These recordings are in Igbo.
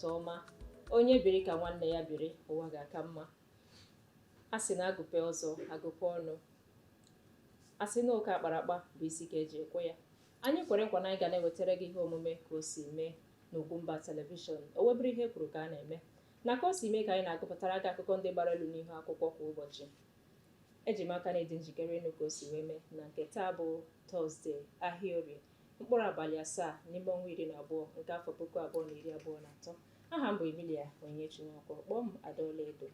Ụtụtụ ọma. Onye biri ka nwanne ya biri, ụwa ga-aka mma. A sị na agụpe ọzọ, agụpe ọnụ. A sị na ụka akparakpa bụ isi ka eji ekwe ya. Anyị kwere nkwa na anyị ga na-ewetara gị ihe omume Ka O Si Mee n'Ugwumba Television. O webụrụ ihe kwuru ka a na-eme. Na Ka O Si Mee ka anyị na-agụpụtara gị akụkọ ndị gbara elu n'ihu akwụkwọ kwa ụbọchị. Eji m aka na ị dị njikere ịnụ ka o si wee mee na nke taa bụ Tọzdee, ahịa Orie, mkpụrụ abalị 7 n'ime ọnwa 12 nke afọ 2023. Aha m bụ Emilia Onyinyechi Nwankwo, kpọọ m Adaọla Edo.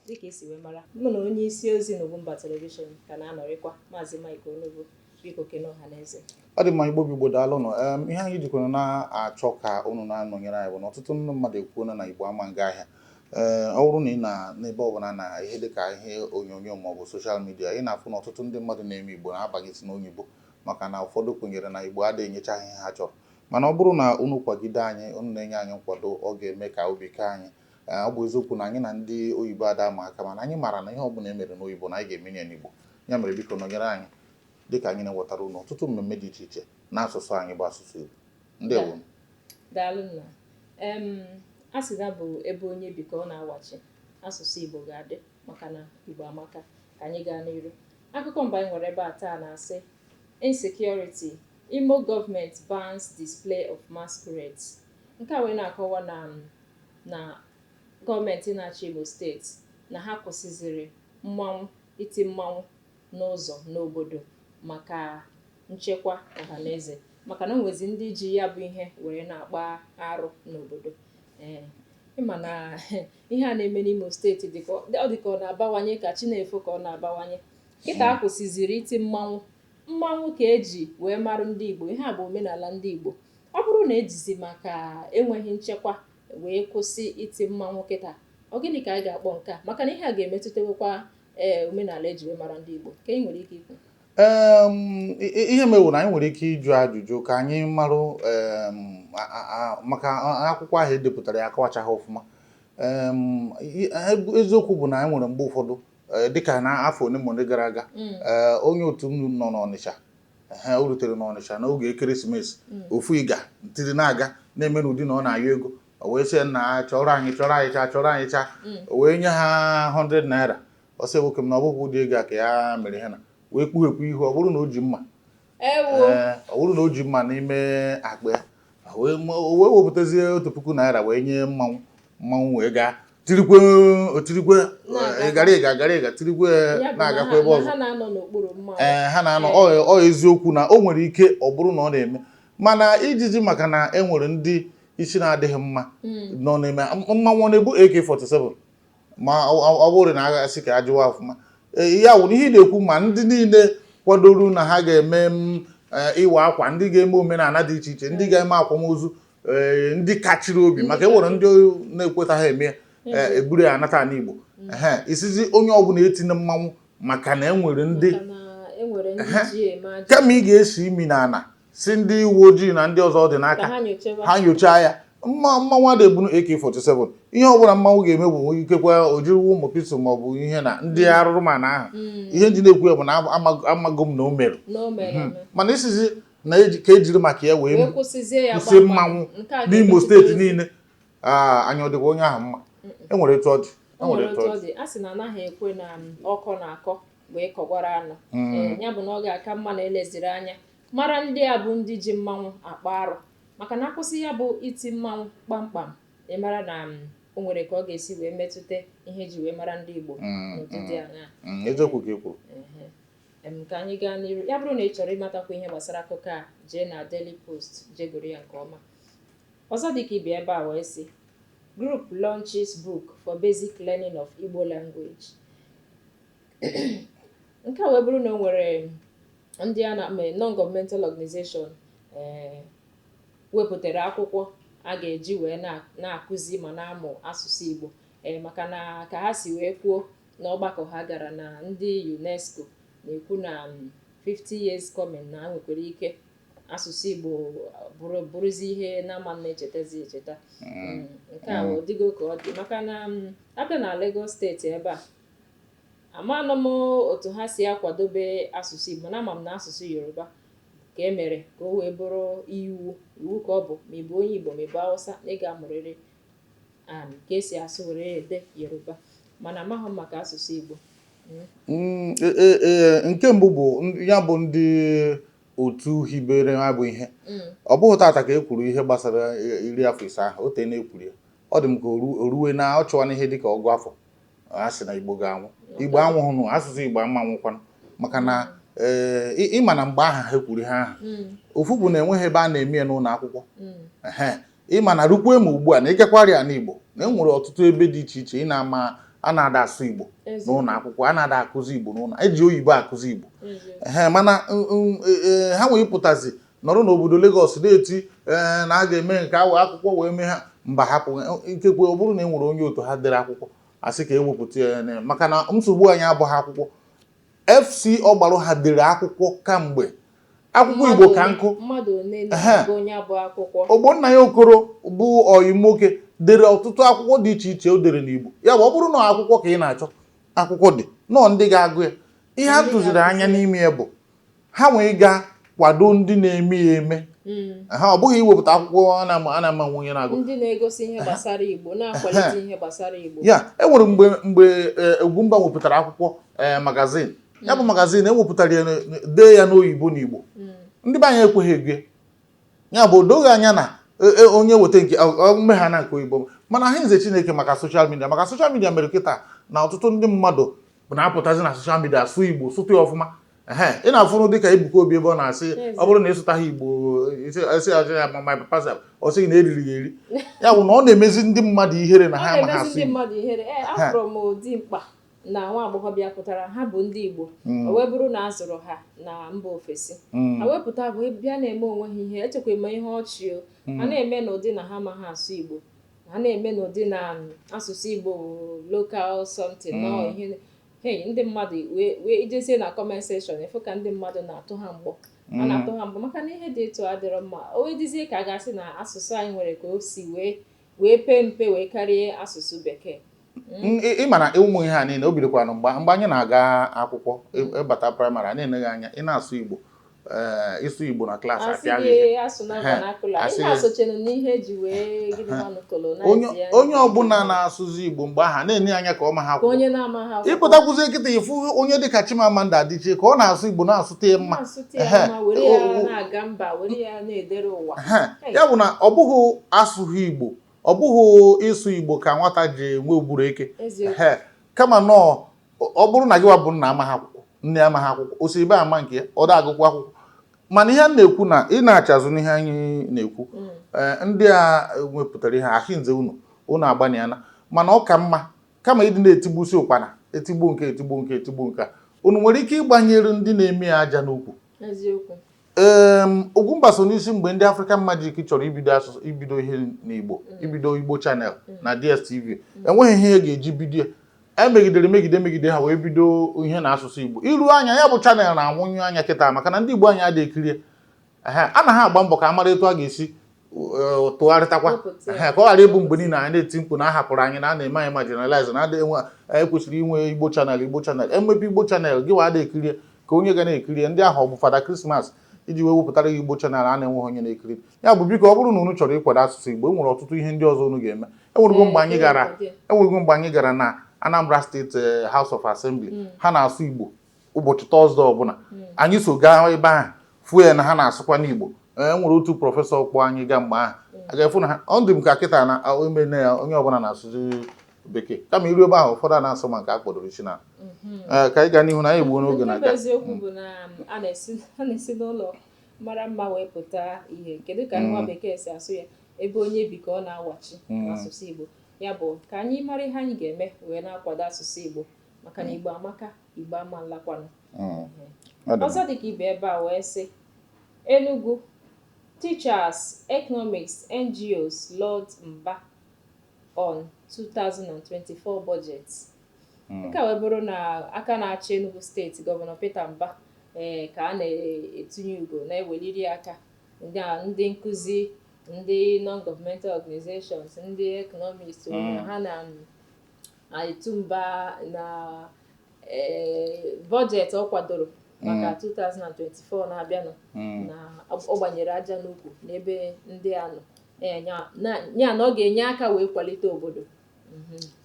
Dịka i si wee mara, mụ na onye isi ozi n'Ugwumba Television ka na-anọrịkwa, Maazị Mike Onugbu. Biko kene ọha na eze. Ọ dị mma. Igbo bụ Igbo, daalụnụ. Ihe anyị jikwara na-achọ ka unu na-anọnyere anyị bụ na ọtụtụ ndị mmadụ ekwuona na Igbo ama nga ahịa. Ee, ọ bụrụ na ị na n'ebe ọbụla na ihe dịka ihe onyonyo maọbụ social media, ị na-afụ na ọtụtụ ndị mmadụ na-eme Igbo na-abanyesi n'oyibo, maka na ụfọdụ kwenyere na Igbo adịghị enyecha ha ihe ha chọrọ. Mana ọ bụrụ na unu kwagide anyị, unu na-enye anyị nkwado, ọ ga-eme ka obi kaa anyị. Ee, ọ bụ eziokwu na anyị na ndị oyibo ada ama aka, mana anyị maara na ihe ọbụla e mere n'oyibo na anyị ga-eme ya n'Igbo. Ya mere, biko nọnyere anyị dịka anyị na-ewetara unu ọtụtụ mmemme dị iche iche n'asụsụ anyị bụ asụsụ Igbo. Ndewo. Daalụ nna. A sị na bụ ebe onye bi ka ọ na-awachi. Asụsụ Igbo ga-adị maka na Igbo amaka. Ka anyị gaa n'iru. Akụkọ mbụ anyị nwere ebe a taa na-asị, "Insecurity: Imo government bans display of masquerades." Nke a wee na-akọwa na gọọmenti na-achị Imo Steeti na ha kwụsịziri mmanwụ, iti mmanwụ n'ụzọ n'obodo maka nchekwa ọhaneze, maka na o nwezi ndị ji ya bụ ihe were na-akpa arụ n'obodo. Ee, ịma na ihe a na-eme n'Imo Steeti dị ka ọ dị ka ọ na-abawanye ka chi na-efo, ka ọ na-abawanye. Kịta a kwụsịziri iti mmanwụ. Mmanwụ ka eji wee marụ ndị Igbo. Ihe a bụ omenala ndị Igbo. Ọ bụrụ na ejizi maka enweghị nchekwa wee kwụsị iti mmanwụ kịta, ọ gịnị ka anyị ga-akpọ nke a? Maka na ihe a ga-emetụtawekwa ee omenala eji wee mara ndị Igbo. Ka ị nwere ike ikwu? Ihe mewu na anyị nwere ike ịjụ ajụjụ ka anyị marụ, maka akwụkwọ ahụ edepụtara ya akọwachaghị ọfụma. Eziokwu bụ na anyị nwere mgbe ụfọdụ, dịka na afọ ole ma ole gara aga, onye otu m nọ n'Ọnịcha, ehe, o rutere n'Ọnịcha n'oge ekeresimesi, ofu ịga ntiri na-aga na-eme n'ụdị na ọ na-ayọ ego. O wee sị na chọrọ anyị, chọrọ anyị cha, chọrọ anyị cha. O wee nye ha 100 naira. Ọ sị nwoke m na ọ bụghị ụdị ego a ka ya mere ihe na wee kpughepụ ihu. Ọ bụrụ na o ji mma. Ewo! Ee, ọ bụrụ na o ji mma n'ime akpa ya, o wee wepụtazie 1000 naira wee nye mmanwụ. Mmanwụ wee gaa tirikwe, otirikwe. Na-aga. Gara ịga, gara ịga, tirikwe. Ya bụ na na-agakwa ha ebe na ọzọ. Ha na-anọ n'okpuru mmanwụ. Ee, ha na-anọ. Ọ eziokwu na o nwere ike ọ bụrụ na ọ na-eme, mana ijiji maka na e nwere ndị isi na-adịghị mma nọ n'ime mmanwụ. Ọ na-ebu AK47 ma ọ bụrụ na agha sị ka ajụwa ọfụma. Ee, ya wụ ihe ị na-ekwu, ma ndị niile kwadoro na ha ga-eme ịwa akwa, ndị ga-eme omenala dị iche iche, ndị ga-eme akwamozu, ee, ndị kachiri obi, maka e nwere ndị na-ekwetaghị eme ya, ee, eburu ya anata ala Igbo. Ehe, isizi onye ọbụla etinye mmanwụ maka na e nwere ndị Maka na e nwere ndị ji eme ajọ. Kama ị ga-esi imi n'ala si ndị uwe ojii na ndị ọzọ dị ka n'aka ha nyochewa. Ha nyochaa ya. Mma mmanwụ adị ebunu AK47. Ihe ọbụla mmanwụ ga-eme bụ ikekwe o jiriwo ụmụ pistol maọbụ ihe na ndị arụrụmana ahụ. Ihe ndị na-ekwu ya bụ na amago m na o mere. Na o mere eme. Mana isizi na ka ejiri maka ya wee wee kwụsịzie ya kwụsị kpamkpam. Mmanwụ Nke a n'Imo ga-emetụta Steeti niile. Aa, anya ọ dịkwa onye ahụ mma? E nwere etu ọ dị. O nwere otu ọ dị. A sị na anaghị ekwe na ọkọ na-akọ wee kọgwara anụ. Ee, ya bụ na ọ ga-aka mma na eleziri anya mara ndị a bụ ndị ji mmanwụ akpa arụ, maka na akwụsị ya bụ iti mmanwụ kpamkpam, ị mara na o nwere ka ọ ga-esi wee metụta ihe eji wee mara ndị Igbo n'ụdị dị aṅaa. Eziokwu ka ị kwuru. Ehe. Ka anyị gaa n'iru. Ya bụrụ na ị chọrọ ịmatakwa ihe gbasara akụkọ a, jee na Daily Post, jee goro ya nke ọma. Ọzọ dịka ibi ebe a wee sị, "Group launches book for basic learning of Igbo language." Nke a wee bụrụ na o nwere ndị a na non-governmental organization ee wepụtara akwụkwọ a ga-eji wee na-akụzi ma na-amụ asụsụ Igbo, ee, maka na ka ha si wee kwuo n'ọgbakọ ha gara na ndị UNESCO na-ekwu na 50 years coming na nwekwara ike asụsụ Igbo bụrụzi ihe na-ama na-echetazi echeta. Nke a ọ dịgo ka ọ dị, maka na abịa na Lagos Steeti ebe a, amanụ m otu ha si akwadobe asụsụ Igbo, na ama m na asụsụ Yoruba ka e mere ka o wee bụrụ iwu, iwu ka ọ bụ, ma ị bụ onye Igbo, ma ị bụ Hausa, na ị ga-amụrịrị. and ka esi asụ were ede Yoruba, mana amaghị m maka asụsụ Igbo. Nke mbụ bụ ya bụ ndị otu hibere ha bụ ihe. Ọ bụghị tata ka e kwuru ihe gbasara 50 ahụ, o tee na-ekwuru ya. Ọ dị m ka oruwe na ọ chọwa n'ihe dịka ọgụ afọ a sị na Igbo ga-anwụ. Igbo anwụghị, asụsụ Igbo ama nwụkwanụ, maka na ịma na mgbe ahụ ha kwuru ihe ahụ, ofu bụ na enweghị ebe a na-eme ya n'ụlọ akwụkwọ. Ehe, ịma na rukwe ma ugbu a na ịgakwarị ya n'Igbo na e nwere ọtụtụ ebe dị iche iche ị na-ama a na-ada asụ Igbo n'ụlọ akwụkwọ, a na-ada akụzi Igbo n'ụlọ, eji oyibo akụzi Igbo. Ehe, mana ha nwee ịpụtazi nọrọ n'obodo Lagos na-eti na a ga-eme nke awa akwụkwọ wee mee ha mba hapụ. Ikekwe ọ bụrụ na e nwere onye otu ha dere akwụkwọ asị ka ewepụta ya, maka na nsogbu anyị abụghị akwụkwọ. FC Ọgbarụ ha dere akwụkwọ kamgbe, akwụkwọ Igbo ka nkụ. Ogbonnaya Okoro bụ ọyị nwoke dere ọtụtụ akwụkwọ dị iche iche o dere n'Igbo. Ya bụ, ọ bụrụ na akwụkwọ ka ị na-achọ, akwụkwọ dị nọọ ndị ga-agụ ya. Ihe a tụziri anya n'ime ya bụ ha nwee ga kwado ndị na-eme ya eme ha, ọ bụghị iwepụta akwụkwọ a na-ama nwunye na-agụ. Ndị na-egosi ihe gbasara Igbo, na-akwalite ihe gbasara Igbo. Ya enwere mgbe Ugwumba wepụtara akwụkwọ magazin, ya bụ magazin ewepụtara ya, dee ya n'oyibo na Igbo. Ndị be anyị ekweghị ego ya, bụ o doghị anya na onye weta nke mmegha na nke oyibo. Mana ha nze Chineke maka social media, maka social media mere kịta na ọtụtụ ndị mmadụ na-apụtazi na social media asụ Igbo, sụtụ ya ọfụma. Ehe, ị na-afụrụ dịka Ebuka Obi ebe ọ na-asị ọ bụrụ na ịsụtaghị Igbo, esi ya ma my papa sị, ọ sịghị na eriri ya eri. Ya bụ na ọ na-emezi ndị mmadụ ihere na ha amaghị asụ ndị mmadụ ihere. Ee, afụrụ m dimkpa na nwa agbọghọbịa pụtara, ha bụ ndị Igbo, o wee bụrụ na a zụrụ ha na mba ofesi, ha wepụta wee bịa na-eme onwe ha ihe echekwa m ihe ọchị o ha na-eme n'ụdị na ha amaghị asụ Igbo, ha na-eme n'ụdị na asụsụ Igbo local something nọ ihe. Hey, ndị mmadụ wee ijezie na comment section efu ka ndị mmadụ na-atụ ha mgbọ, a na-atụ ha mgbọ maka na ihe dị etu adịrọ mma. O wee dịzie ka a ga-asị na asụsụ anyị nwere ka o si wee pee mpe wee karịa asụsụ Bekee. Ị ma na ụmụ ihe a niile o bidokwana mgbe anyị na-aga akwụkwọ, ịbata primary, a na-eneghị anya ị na-asụ Igbo, ịsụ Igbo na klaasị, apịa gị ihe. Onye ọbụla na-asụzi Igbo mgbe ahụ na-enye anya ka ọ ma ha akwụkwọ. Ịpụtakwuzie kịta, ịfụ onye dịka Chimamanda Adichie ka ọ na-asụ Igbo, na-asụta ya mma. Ya bụ na ọ bụghị asụghị Igbo, ọ bụghị ịsụ Igbo ka nwata ji enwe ụbụrụ eke, kama nọọ ọ bụrụ na gị wa bụ nna amaghị akwụkwọ, nne amaghị akwụkwọ, o si ebe ama nke ya, ọ da agụkwa akwụkwọ. Mana ihe a na-ekwu na ị na-achazụ n'ihe anyị na-ekwu, ndị a wepụtara ihe ahịnze unu, unu agbaniana, mana ọ ka mma kama ịdị na-etigbusi ụkpana, etigbu nke, etigbu nke, etigbu nke a, unu nwere ike ịgbanyere ndị na-eme ya aja n'ukwu. Ee, Ugwumba so n'isi mgbe ndị African Magic chọrọ ibido asụsụ, ibido ihe n'Igbo, ibido Igbo channel na DSTV. Enweghị ihe ga-eji bido ya. Emegidere megide megide ha wee bido ihe na asụsụ Igbo. Iru anya ya bụ channel na-anwụnyụ anya kịta, maka na ndị Igbo anyị adịghị ekiri. Anaghị agba mbọ ka a mara etu a ga-esi tụgharịtakwa ka ọ ghara ịbụ mgbe niile anyị na-eti mkpu na a hapụrụ anyị, na a na-eme anyị marginalize, na adịghị enwe ekwesịrị inwe Igbo channel. Igbo channel emepe, Igbo channel gị wa ada ekiri, ka onye ga na-ekiri ndị ahụ ọ bụ Fada Christmas iji wee wepụtara gị Igbo channel a na-enweghị onye na-ekiri ya. Bụ biko, ọ bụrụ na unu chọrọ ịkwado asụsụ Igbo, e nwere ọtụtụ ihe ndị ọzọ unu ga-eme. Enwerego mgbe anyị gara na Anambra State House of Assembly, ha na-asụ Igbo ụbọchị Thursday ọbụla. Anyị so gaa ebe ahụ fụ ya na ha na-asụkwa n'Igbo. E nwere otu professor kpọọ anyị gaa mgbe ahụ, a ga-efu na ha ọ dị m ka kịta na ime na ya onye ọbụla na-asụzi Bekee, kama iru ebe ahụ ụfọdụ a na-asụ ma nke a kpọdoro isi na. Ka anyị gaa n'ihu na anyị egbuo n'oge na-aga. Eziokwu bụ na a na-esi n'ụlọ mara mma wee pụta ihe. Kedu ka nwa Bekee si asụ ya? Ebe onye bi ka ọ na-awachi n'asụsụ Igbo. Ya bụ ka anyị mara ihe anyị ga-eme wee na-akwado asụsụ Igbo, maka na Igbo amaka, Igbo ama nlakwanụ. Ọzọ dịka ibe ebe a wee sị, Enugu teachers, economics, NGOs laud Mbah on 2024 budget. Nke a wee bụrụ na aka na-achị Enugu Steeti, Gọvanọ Peter Mbah, ee, ka a na-etinye ugo na-eweliri aka ndị nkụzi, ndị non-governmental organizations, ndị economists, na ha na-etu mba na budget ọ kwadoro maka 2024 na-abịanụ, na ọ gbanyere aja n'ukwu n'ebe ndị a nọ. Ee, ya na ọ ga-enye aka wee kwalite obodo.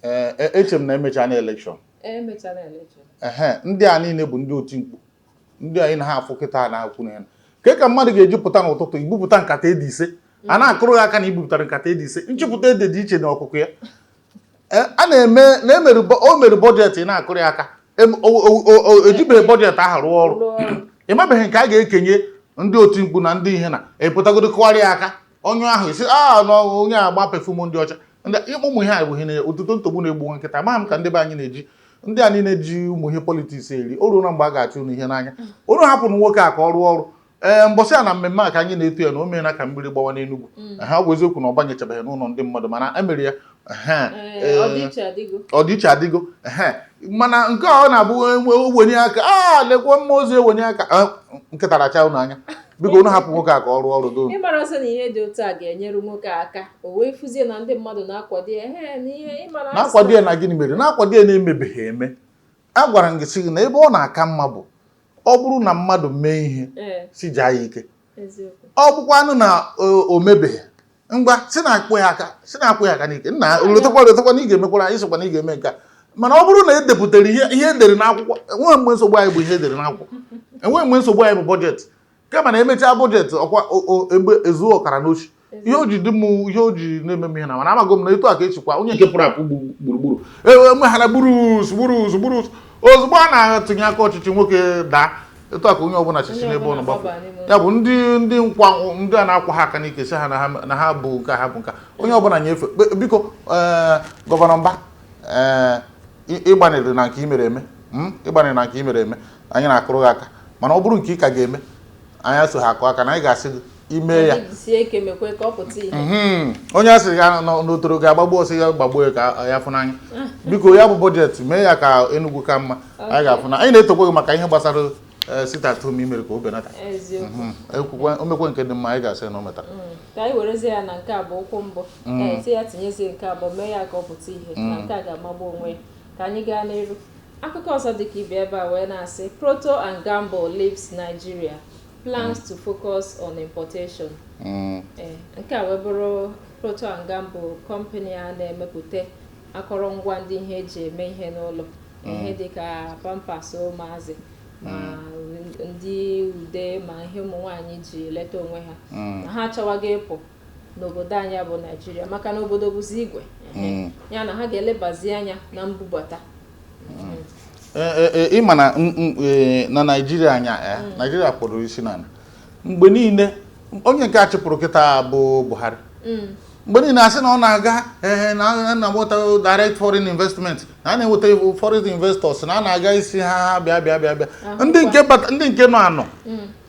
Ee, eche m na emechaa na election. Emechara election. Ehe, ndị a niile bụ ndị oti mkpu, ndị anyị na ha afụ kịta na-akwụ na ya ke ka mmadụ ga-eji pụta n'ụtụtụ ibupụta nkata ede 5, a na-akụrụ ya aka na ibupụtara nkata ede 5. Nchịpụta ede dị iche na ọkụkụ ya. A na-eme na emere o mere budget, ị na-akụrụ ya aka. Ejibeghị budget ahụ rụọ ọrụ. Rụọ ọrụ. Ị mabeghị nke a ga-ekenye ndị oti mkpu na ndị ihe na epụtagodo kụgharị ya aka onye ahụ isi a na onye agba perfume ndị ọcha. Ndị ụmụ ihe a bụ ihe na otuto ntogbu na-egbu nwa nkịta. Amaghị m ka ndị be anyị na-eji ndị a niile ji ụmụ ihe politics eri. O ruo na mgbe a ga-achụ unu ihe n'anya, unu hapụrụ nwoke a ka ọ rụọ ọrụ. Ee, mbọsị a na mmemme a ka anyị na-eto ya na o meela ka mmiri gbawa n'Enugu. Ha ọ bụ eziokwu na ọ banyechabeghị n'ụlọ ndị mmadụ, mana e mere ya. Ehe, Ee, ọdịiche adịgo. Ọdịiche adịgo. Ehe, mana nke a ọ na-abụ owenye aka a lekwa mmụọ ozi ewenye aka. Ah, nkịta racha unu anya. Biko, unu hapụ nwoke a ka ọ rụọ ọrụ doo. Ịmara sị na ihe dị otu a ga-enyere nwoke a aka, o wee fụzie na ndị mmadụ na-akwado ya. Ee, na ihe ịmara asị Na-akwado ya na gịnị mere na-akwado ya na-emebeghị eme? A gwara m gị sị gị na ebe ọ na-aka mma bụ ọ bụrụ na mmadụ mee ihe, si jaa ya ike. Ọ bụkwanụ na o mebeghị, ngwa, si na-akpụ ya aka, si na-akwụ ya aka n'ike. Nna, letakwa letakwa na ị ga-emekwara anyị, sịkwa na ị ga-eme nke a. Mana ọ bụrụ na e depụtara ihe, ihe edere n'akwụkwọ, enweghị mgbe nsogbu anyị bụ ihe edere n'akwụkwọ, enweghị mgbe nsogbu anyị bụ budget. Kama na emechaa budget ọkwa egbe ezuo ọkara n'ochi. Ihe o ji dị m, ihe o ji na-eme m ihe na mana amago m na etu a ka echikwa onye nke pụrụ apụ gburugburu emeghara gburus gburus gburus ozugbo a na-atụnye aka ọchịchị nwoke daa. Etu a ka onye ọbụla chichi Onye n'ebe ọ ọbụla nọ gbapụ. gbaba n'ime. Ya bụ ndị nkwa ndị a na-akwa ha aka n'ike, sị ha na ha bụ nke ha bụ nke onye ọbụla nyefe. Biko, ee, Governor Mbah, ee, ịgbanịrị na nke ị mere eme, ịgbanịrị na nke ị mere eme, anyị na-akụrụ gị aka. Mana ọ bụrụ nke ị ka ga-eme, anyị eso ha akụ aka na anyị ga-asị gị ime ya. Jisie ike mekwe ka ọ pụta ihe. Onye a sị ya n'otoro ga-agbagbu ọsọ ya gbagbuo ya ka ya fụ n'anya. Biko, ya bụ budget, mee ya ka Enugu ka mma. Anyị ga-afụ na anyị na-etokwa gị maka ihe gbasara sit at home i mere ka o benata. Ekwukwa o mekwe nke dị mma, anyị ga-asị na o metara. Ka anyị werezie ya na nke a bụ ụkwụ mbụ. Ee, sị ya tinyezie nke abụọ, mee ya ka ọ pụta ihe na nke a ga-amagbu onwe ya. Ka anyị gaa n'iru. Akụkọ ọzọ dị ka ibe ebe a wee na-asị, Procter and Gamble leaves Nigeria, plans to focus on importation. Ee, nke a wee bụrụ Procter and Gamble company a na-emepụta akọrọngwa ndị ihe eji eme ihe n'ụlọ, ihe dịka Pampers ụmụazị, ma ndị ude, ma ihe ụmụ nwaanyị ji eleta onwe ha, na ha achọwaghị ịpụ n'obodo anyị bụ Naijiria, maka na obodo bụzi igwe. Ya na ha ga-elebazi anya na mbubata. Ee, ịma na na Naijiria anya, Naijiria kpọrọ isi n'ala mgbe niile. Onye nke a chịpụrụ kịta bụ Buhari. Mgbe niile asị na ọ na-aga, ee, na a na-enweta direct foreign investment, na a na-enweta foreign investors, na a na-aga isi ha bịa bịa bịa bịa. Ndị nke bata, ndị nke nọ anọ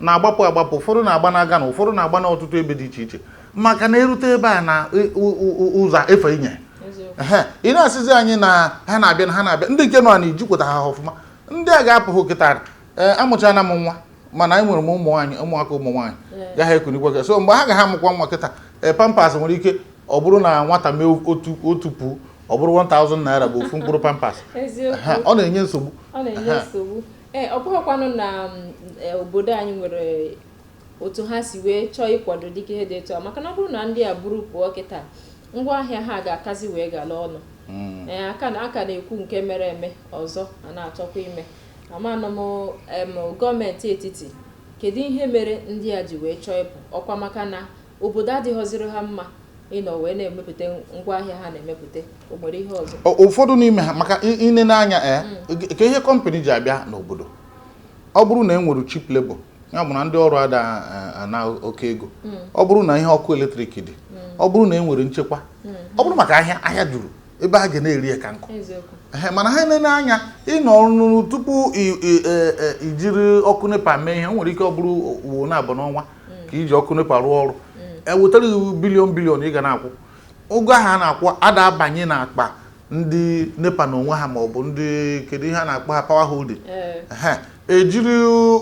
na-agbapụ agbapụ, ụfọdụ na-agba n'aga na ụfọdụ na-agba n'ọtụtụ ebe dị iche iche, maka na erute ebe a na ụzọ efe inye. Ehe, ị na-asịzi anyị na ha na-abịa, na ha na-abịa. Ndị nke nọ na ijikwata ha ọfụma, ndị a ga-apụghị kịta. Ee, amụchana m nwa, mana anyị nwere m ụmụ nwaanyị, ụmụaka ụmụ nwaanyị gaghị ekunikwa gị. So mgbe ha gaghị amụkwa nwa kịta, ee, Pampers nwere ike ọ bụrụ na nwata mee otu otu pụ, ọ bụrụ 1000 naira bụ ofu mkpụrụ Pampers. Ehe, ọ na-enye nsogbu. Ọ na-enye nsogbu. Ee, ọ bụghịkwanụ na obodo anyị nwere otu ha si wee chọọ ịkwado dịka ihe dị etu a, maka na ọ bụrụ na ndị a buru pụọ kịta, ngwaahịa ha ga-akazi wee gala ọnụ. Ee, aka na aka na-ekwu nke mere eme ọzọ a na-achọkwa ime. Amanụ m gọọmenti etiti, kedu ihe mere ndị a ji wee chọọ ịpụ? Ọkwa maka na obodo adịghọziri ha mma ịnọ wee na-emepụta ngwaahịa ha na-emepụta? O nwere ihe ọzọ? Ụfọdụ n'ime ha, maka inene anya, ee, ka ihe company ji abịa n'obodo, ọ bụrụ na e nwere cheap labor, ya bụ na ndị ọrụ ada ana oke ego, ọ bụrụ na ihe ọkụ eletrik dị, ọ bụrụ na e nwere nchekwa, ọ bụrụ maka ahịa, ahịa juru ebe a ga na-eri ya ka nkụ. Ehe, mana ha nene anya ịnọ ọrụ tupu ijiri ọkụ NEPA mee ihe, o nwere ike ọ bụrụ uwe na abụọ n'ọnwa ka iji ọkụ NEPA rụọ ọrụ, ewetara iwu billion billion ị ga na-akwụ. Ụgwọ ahụ a na-akwụ ada abanye n'akpa ndị NEPA n'onwe ha, ma ọ bụ ndị kedu ihe a na-akpọ ha, power holding. Ehe, ejiri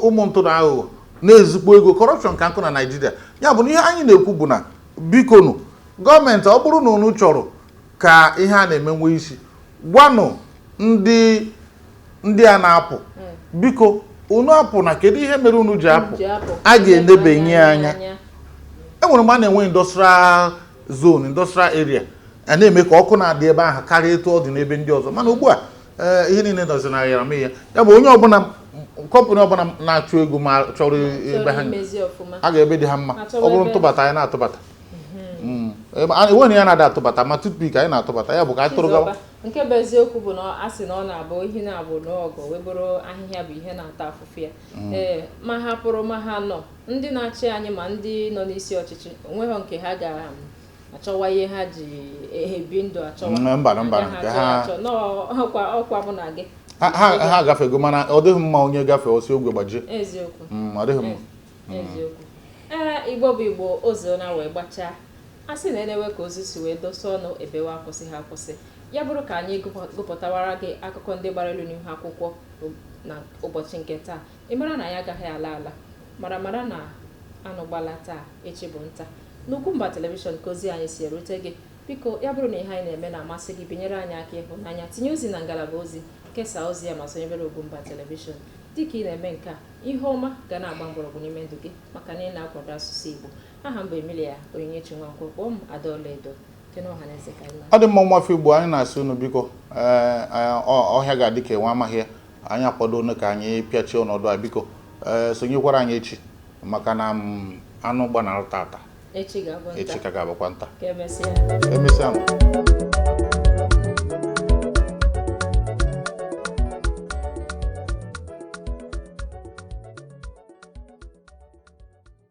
ụmụ ntụ na aghụghọ na-ezukpo ego, corruption ka nkụ na Naịjirịa. Ya bụ na ihe anyị na-ekwu bụ na bikonu, gọọmenti, ọ bụrụ na unu chọrọ ka ihe a na-eme nwee isi, gwanụ ndị a na-apụ, biko unu apụ. Na kedu ihe mere unu ji apụ? Ji apụ. A ga-enebanye anya. E nwere mgbe a na-enwe industrial zone, industrial area, a na-eme ka ọkụ na-adị ebe ahụ karịa etu ọ dị n'ebe ndị ọzọ. Mana ugbu a, ee, ihe niile nọzi na ya ya bụ onye ọbụla, company ọbụla na-achụ ego ma chọrọ ebe chọrọ ha imezi ọfụma. A ga-ebe dị ha mma. Achọwa Ọ bụrụ ntụbata, anyị na-atụbata. Enweghị ya na-ada atụbata, ma toothpick anyị na-atụbata ya bụ ka anyị tụrụ gawa. Chizọba, nke bụ eziokwu bụ na a sị na ọ na-abụ ihe na-abụ n'ọgụ wee bụrụ ahịhịa bụ ihe na-ata afụfụ ya. Ee, ma ha pụrụ, ma ha nọ, ndị na-achị anyị ma ndị nọ n'isi ọchịchị, onweghọ nke ha ga-achọwa ihe ha ji ebi ndụ achọwa. Mba na mba. Agaghị Nke achọ ha achọ. Nọọ, ọkwa ọkwa mụ na gị. Ha agafego, mana ọ dịghị mma onye gafee osi ogwe gbajie. Eziokwu. Ọ dịghị mma. Eziokwu. Ee, Igbo bụ Igbo, ozuona wee gbachaa. A sị na enewe ka ozu si wee dosa ọnụ ebewe akwụsị ha akwụsị. Ya bụrụ ka anyị gụpụtawara gị akụkọ ndị gbara elu n'ihu akwụkwọ na ụbọchị nke taa, ị mara na ya agaghị ala ala. Mara mara na anụ gbala taa, echi bụ nta. N'Ugwumba Television ka ozi anyị si erute gị. Biko, ya bụrụ na ihe anyị na-eme na-amasị gị, binyere anyị aka ịhụnanya, tinye ozi na ngalaba ozi, kesaa ozi ya ma sonyebere Ugwumba Television. Dịka ị na-eme nke a, ihe ọma ga na-agba mgbọrọgwụ n'ime ndụ gị, maka na ị na-akwado asụsụ Igbo. Aha m bụ Emilia Onyinyechi Nwankwo. Kpọọ m Adaọlaedo. Kene ọha na eze ka anyị Ọ dị mma. Nwafọ Igbo, anyị na-asị unu biko, ee, ọhịa ga-adị ka enwe amaghị ya. Anyị akwado ka anyị pịachie ọnọdụ a. Biko, ee, sonyekwara anyị echi, maka na anụ gbanara tata, echi ga-abụ echi nta. Ka ga-abụkwa nta. Ka emesịa. Emesịa.